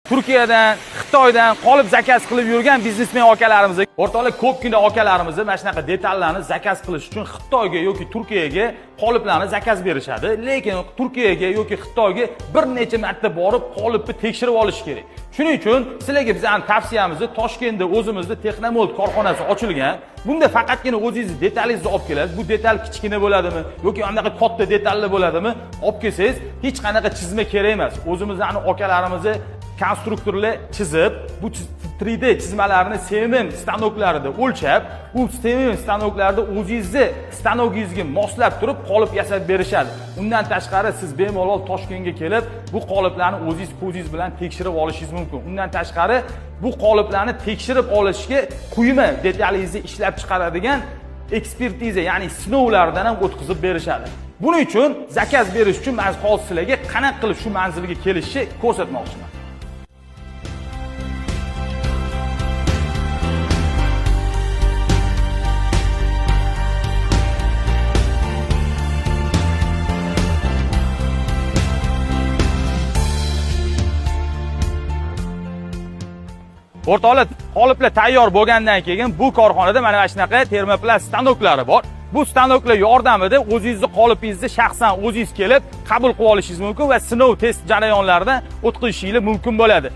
Turkiyadan, Xitoydan qolip zakaz qilib yurgan biznesmen akalarimiz, o'rtoqlar, ko'pgina akalarimiz mana shunaqa detallarni zakaz qilish uchun Xitoyga yoki Turkiyaga qoliplarni zakaz berishadi. Lekin Turkiyaga yoki Xitoyga bir necha marta borib qolipni tekshirib olish kerak. Shuning uchun sizlarga bizning tavsiyamiz, Toshkentda o'zimizda Texnomold korxonasi ochilgan. Bunda faqatgina o'zingizni detalingizni olib kelasiz. Bu detal kichkina bo'ladimi yoki anaqa katta detalli bo'ladimi? Olib kelsangiz, hech qanaqa chizma kerak emas. O'zimizni akalarimizni konstruktorlar chizib, bu 3D chizmalarni CMM stanoklarida o'lchab, u CMM stanoklarida o'zingizni stanokingizga moslab turib qolip yasab berishadi. Undan tashqari siz bemalol Toshkentga kelib, bu qoliplarni o'zingiz ko'zingiz bilan tekshirib olishingiz mumkin. Undan tashqari bu qoliplarni tekshirib olishga quyma detalingizni ishlab chiqaradigan ekspertiza, ya'ni sinovlardan ham o'tkazib berishadi. Buning uchun zakaz berish uchun men hozir sizlarga qanaqa qilib shu manzilga kelishni ko'rsatmoqchiman. O'rtoqlar, qoliplar tayyor bo'lgandan keyin bu korxonada mana shunaqa termoplast stanoklari bor. Bu stanoklar yordamida o'zingizni qolipingizni shaxsan o'zingiz kelib qabul qilib olishingiz mumkin va sinov test jarayonlaridan o'tkazishingiz mumkin bo'ladi.